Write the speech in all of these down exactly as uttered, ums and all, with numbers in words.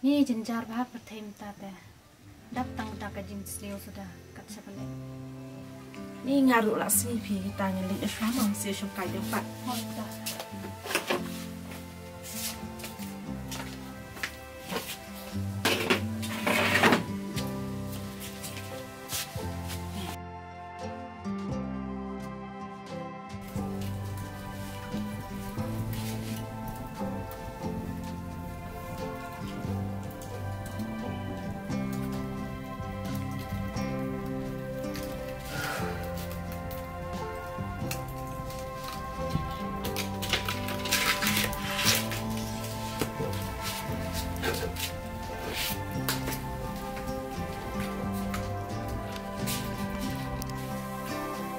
Ngi jynjar bha pyrthei mynta te. Dap tang da ka jingsniew suda kat sha ka leh. Ni nga ruh la sngew phi kita ngi leit sha mong si shu kai dang pat. Hoi ta.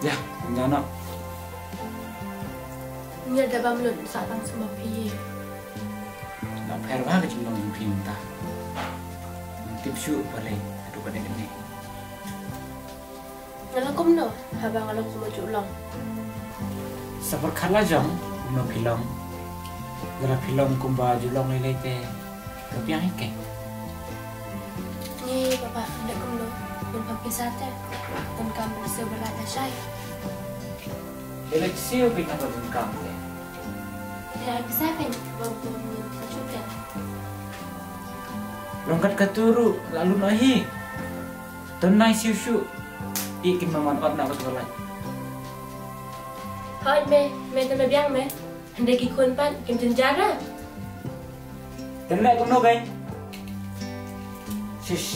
Ïa, ïa noh. Ïa da bam lut sa tang suma phi. Nga pher bha ka jinglong jong phi mynta. Ngam tip shuh balei haduh katta kane. Nga long kumno haba nga long kumba ju long? Sa pyrkhat la jong kumno phi long. Lada phi long kumba ju long lei lei te ka biang hi ke. Ngi papa, leh kumno? Bun pap pisa te. Donkam ban siew ba lait lashai. Lada siew phi ka donkam te. Te ai pisa phi ba bun ngi chu te. Long kat ka tu ruh la lun ahi. Tynrai siew shuh. Ïa kin ma man ot na ka tu ka lait. Hoi me, me te me biang me. Hynda ki khun pat kim jynjar ra. Tynrai kumno kai. Shish.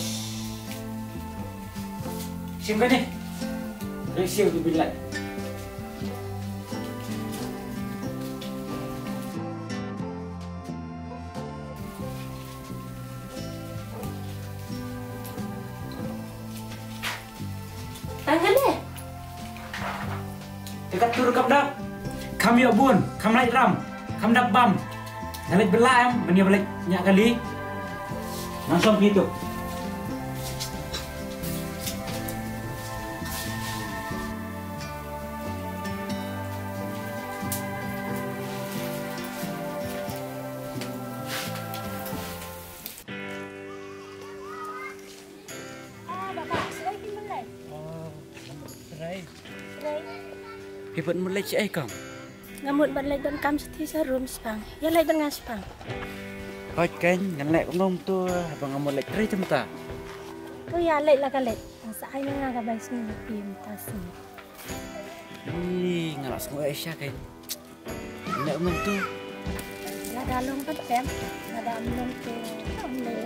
Shim kane. Leit siew ki bin lait. Tang kane. Te ka tur kam dap. Kham ïoh bun, kham lait ram, kham dap bam. Nga leit bylla em, ban ïa ba leit ñiah kali. Nang song phi tu. Ah, baba, shuwa phi mut leit? Oh, shuwa. Shuwa. Phi mut leit shaei kong? Nga mut ban leit donkam shathie sha rum shaphang. Ïa leit bad nga shaphang. Hooid keiñ, ngan leit kumno kumto, haba nga mut leit trei te mynta. To ïa leit la ka leit. Sa ai na nga ka bai sngewbha phi mynta sngi. Ih, nga la sngew eh sha keiñ. Nga ym nang tu. Lada long pat pem, lada ym long te, ym lei.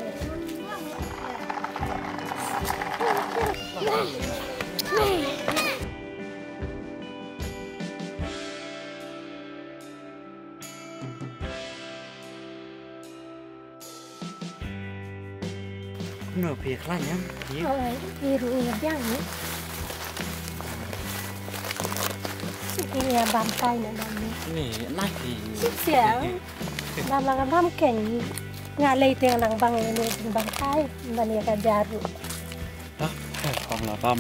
Kumno phi khlaiñ em? Oi, i ruh i biang ni. Sik i ïa bam kai na dam ni. Ni, nai phi. Sik sia. Bam la bam keiñ. Nga lei te nang bang ni bam kai. Ban ïa ka jaru. Dah, kong la bam.